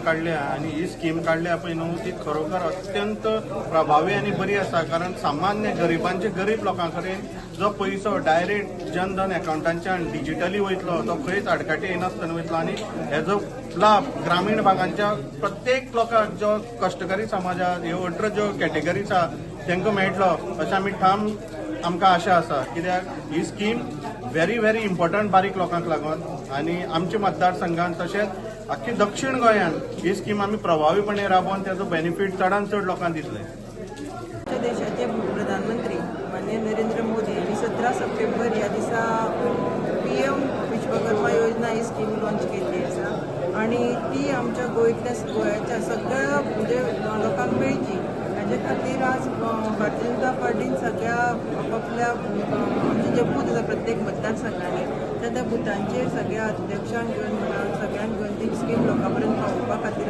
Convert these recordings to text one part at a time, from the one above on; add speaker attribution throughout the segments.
Speaker 1: काडल्या आनी ही स्कीम काडल्या पळय न्हू, ती खरोखर अत्यंत प्रभावी आनी बरी आसा, कारण सामान्य गरिबांचे गरीब लोकां कडेन जो पयसो डायरेक्ट जनधन अकावंटांच्यान डिजिटली वयतलो, तो खंयच आडकाठी येनासतना वयतलो आनी हेजो लाभ ग्रामीण भागांच्या प्रत्येक लोकांक, जो कश्टकरी समाजात ह्यो 18 ज्यो कॅटेगरीज आहा तांकां मेळटलो अशें आमी ठाम आमकां आशा आसा. कित्याक ही स्कीम व्हेरी व्हेरी इम्पॉर्टंट बारीक लोकांक लागून आनी आमच्या मतदारसंघात तशेंच आख्खी दक्षिण गोंयान ही स्कीम आमी प्रभावीपणे राबोवन त्याचो बेनिफीट चडान चड लोकांक दितले.
Speaker 2: आमच्या देशाचे प्रधानमंत्री माननीय नरेंद्र मोदी यांनी 17 सप्टेंबर ह्या दिसा पीएम विश्वकर्मा योजना ही स्कीम लॉन्च केल्ली आसा आनी ती आमच्या गोंयतल्या, गोंयाच्या सगळ्या म्हणजे लोकांक मेळची हाजे खातीर आज भारतीय जनता पार्टीन सगळ्या आपापल्या आमचे जे बूथ आसा प्रत्येक मतदारसंघांनी, त्या त्या बुथांचेर सगळ्या अध्यक्षांक घेवन म्हणा, सगळ्यांक घेवन ती स्कीम लोकां पर्यंत पावोवपा खातीर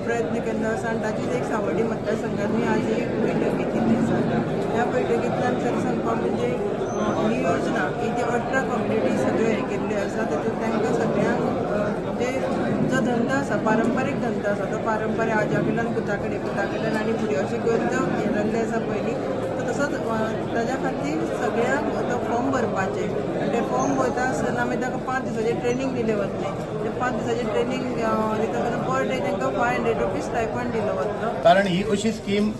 Speaker 2: प्रयत्न केल्लो आसा आनी ताचीच एक सावर्डी मतदारसंघांनी आज एक बैठक घेतिल्ली आसा. ह्या बैठकींतल्यान खरें सांगपा म्हणजे ही योजना ही ती 18 कम्युनिटी सगळे हें केल्ले आसा. तातूंत तांकां सगळ्यांक जे जो धंदो आसा, पारंपारीक धंदो आसा, तो पारंपारीक आजा कडल्यान पुता कडेन, पुता कडल्यान आनी फुडें अशें करून तो हें जाल्लें आसा पयलीं, तो तसोच ताज्या खातीर सगळ्यांक तो फॉर्म भरपाचें आनी ते फॉर्म भरता आसतना आमी ताका 5 दिसांचें ट्रेनींग दिलें वतलें. ते 5 दिसांचें ट्रेनींग दिता आसतना पर डे तांकां ₹500 स्टायपंड दिलो वतलो.
Speaker 3: कारण ही अशी स्कीम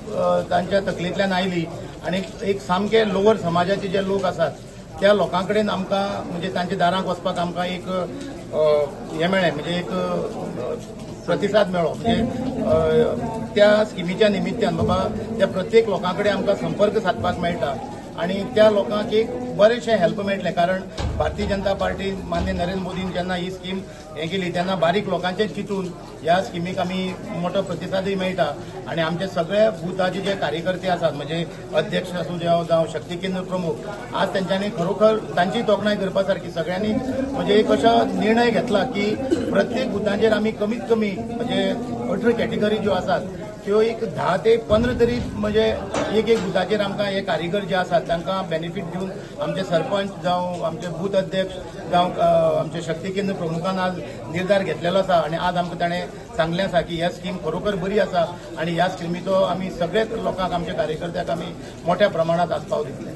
Speaker 3: तांच्या तकलेंतल्यान आयली आनी एक सामके लोवर समाजाचे जे लोक आसात त्या लोकां कडेन आमकां म्हणजे तांच्या दारांक वचपाक आमकां एक हें मेळ्ळें, म्हणजे एक प्रतिसाद मेळ्ळो. म्हणजे त्या स्किमीच्या निमित्तान बाबा त्या प्रत्येक लोकां कडेन आमकां संपर्क सादपाक मेळटा आनी त्या लोकांक एक बरेंशें हेल्प मेळटलें. कारण भारतीय जनता पार्टी, मान्य नरेंद्र मोदीन जेन्ना ही स्कीम हें केली तेन्ना बारीक लोकांचें चिंतून ह्या स्किमीक आमी मोठो प्रतिसादूय मेळटा आनी आमचे सगळे बुथाचे जे कार्यकर्ते आसात, म्हणजे अध्यक्ष आसूं जावं शक्ती केंद्र प्रमुख, आज तेंच्यांनी खरोखर तांची तोखणाय करपा सारकी सगळ्यांनी म्हणजे एक अशो निर्णय घेतला की प्रत्येक बुथांचेर आमी कमीत कमी म्हणजे 18 कॅटेगरी ज्यो आसात त्यो एक 10 ते 15 तरी म्हणजे एक एक बुथाचेर आमकां हे कारिगर जे आसात तांकां बेनिफीट दिवन आमचे सरपंच जावं आमचे बूथ अध्यक्ष जावं आमचे शक्ती केंद्र प्रमुखान आज निर्धार घेतलेलो आसा आनी आज आमकां ताणें सांगलें आसा की ह्या स्कीम खरोखर बरी आसा आनी ह्या स्किमीचो आमी सगळेच लोकांक, आमच्या कार्यकर्त्यांक आमी मोठ्या प्रमाणात आस्पाव दितले.